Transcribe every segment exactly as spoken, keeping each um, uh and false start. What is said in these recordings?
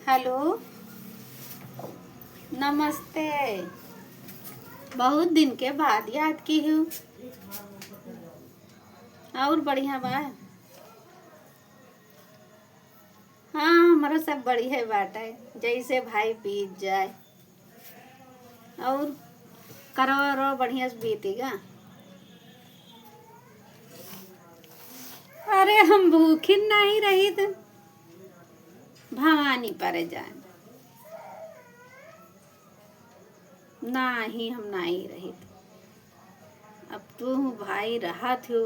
हेलो, नमस्ते। बहुत दिन के बाद याद किहू। और बढ़िया बा? हाँ, हमरो सब बढ़िया बाटे, जैसे भाई बीत जाए। और करवा उरवा बढ़िया से बीती गा। अरे, हम भूखिन नाहीं रहित, भवानी परे जाए। नाहीं, हम नाहीं रहित। अब तू भाई रहत हो,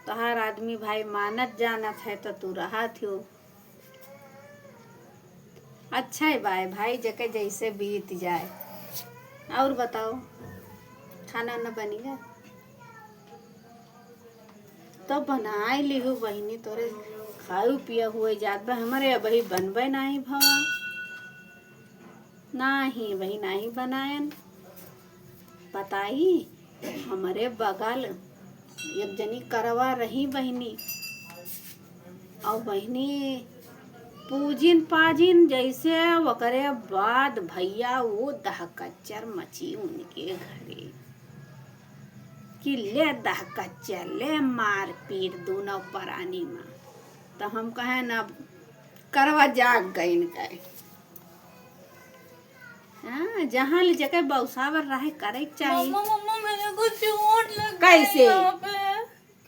तोहार आदमी भाई मानत जानत है, तो तू रहत हो। अच्छा है बाय भाई, जेके जैसे बीत जाए। और बताओ, खाना न बनी गया? तो बनाए लिहू बहिनी, तोरे खाऊ पिया हुए जात बा, हमरे अबही बनबे नाहीं भवा। नाहीं बहिनी, नाहीं बनायन। बताई, हमरे बगल एक जनी करवा रही बहिनी, और बहिनी पूजिन पाजिन जैसे, ओकरे बाद भैया वो दहकच्चर मची उनके घरे कि ले दहकच्चर, ले मारपीट दोनों परानी में। तो हम कहे ना, करवा जाग गइन का। हाँ, जहाँ ले जगह बौसावर रहे, करे के चाही। मम्मा, मम्मा, मेरे को चोट लग गई कैसे? यहाँ पे।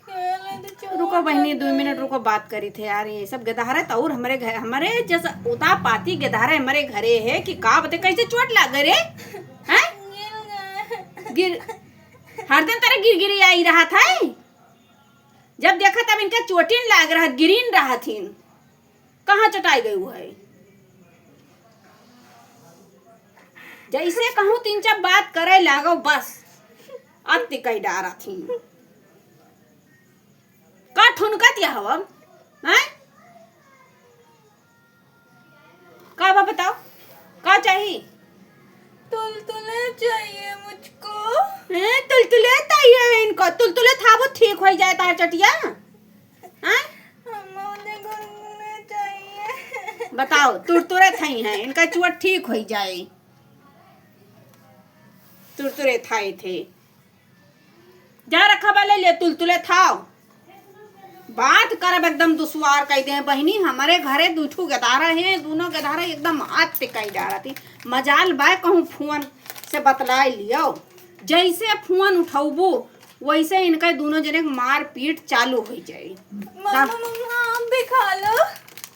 खेले तो चोट रुको बहिनी, लग दो गई। मिनट रुको, बात करी थे यार। ये सब गदहरा तो और हमरे घर, हमरे जैसा उतापाती गदहरा हमरे घरे है कि का बते, कैसे चोट लग गई रे? हैं? गिर गए। गिर, हर दिन तरह गिर गिरी आई रहा था। जब देखा तब इनका चोटिन लाग रहा, गिरीन रहा थीन। कहाँ चटाई गई है? जैसे कहूँ तीन चार बात करे लागो, बस अति कही डारा थी। का ठुनकत या हवा? हैं? का बा बताओ, का चाही? तुलतुले चाहिए मुझको। हैं, तुलतुले चाहिए इनको? तुलतुले थाबो ठीक हो जाए तार चटिया। हैं? मुझे गुनगुने चाहिए। बताओ, तुरतुरे थाई हैं, इनका चोट ठीक हो जाए। तुरतुरे थाई थे। जा रखा बा, ले ले, तुलतुले थाओ। बात करब एकदम दुश्वार कह दे बहिनी। हमरे घरे दू ठू गदारा हैं, दोनों गदारा एकदम हाथ पे कही डारा थी। मजाल बा कहूँ फोन से बतलाए लियो। जैसे फोन उठौबू, वैसे इनका दोनों जने के मारपीट चालू हो जाए। मम्मा, मम्मा, आप भी खा लो।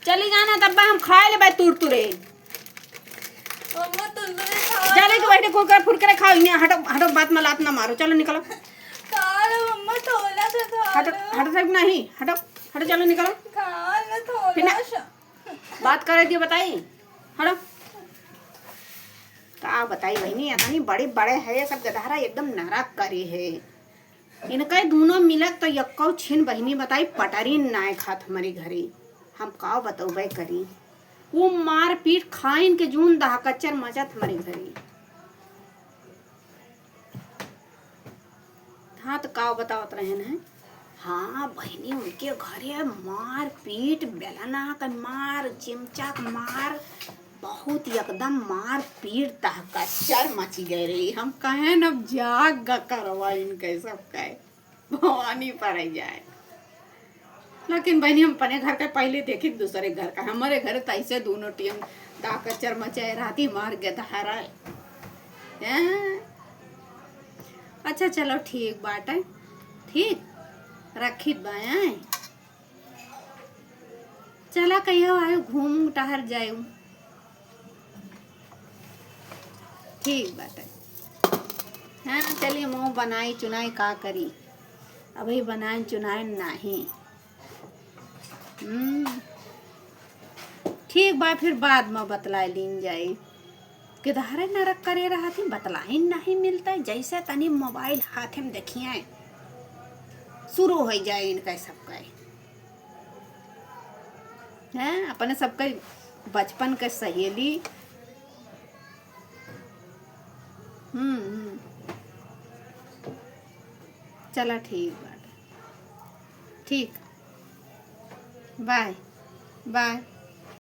चली जाना, तब हम खाए लेबे तुरतुरे। मम्मा, तुरतुरे खा जाने लो। के बैठे कुरकुरे फुरकुरे खाओ, इन्हें हटो, हटो, बात में लात ना मारो, चलो निकलो। खा लो मम्मा, थोड़ा सा खा हटो, लो। हटो साहब, नहीं, हटो, हटो, चलो निकलो। खा लो फिर ना थोड़ा सा। बात करे दियो, बताई, हटो। का बताई बहिनी, इतनी बड़े बड़े है ये सब गदहरा, एकदम नरक करे है। इनका दोनों मिलत तो यक्को छिन बहिनी बताई, पटरी नाय खात हमरे घरे। हम का बतौबे करी, वो मारपीट खाइन के जून दहकच्चर मचत हमरे घरे। हाँ, तो का बतावत रहन है? हाँ बहिनी, उनके घरे मारपीट, बेलना के मार, चिमचा के मार, बहुत एकदम मारपीट दहकच्चर मची गए रही। हम कहेन अब जाग ग करवा इनके सब कहे। भवानी परे जाए। लेकिन बहिनी, हम अपने घर का पहिले देखी, दूसरे घर का। हमरे घर तो ऐसे दोनों टीम दहकच्चर मचाए रहती, मार गदहरा। हैं? अच्छा, चलो, ठीक बाटे, ठीक, रखी बाय। चला, कहियो आयो, घूम टहर जायो। ठीक बाटे। हाँ, चली, हम बनाई चुनाई का करी, अभी बनाए चुनाए नाही। हम्म, ठीक बा, फिर बाद में बतलाए लीन जाई। किधरे नरक करे रहत ही, बतलाइन नहीं मिलता है। जैसे तनी मोबाइल हाथे में देखिए, शुरू हो जाए इनका सबका। हैं, अपने सबके बचपन के सहेली। हम्म, हम्म। चला, ठीक बाटे, ठीक, बाय, बाय।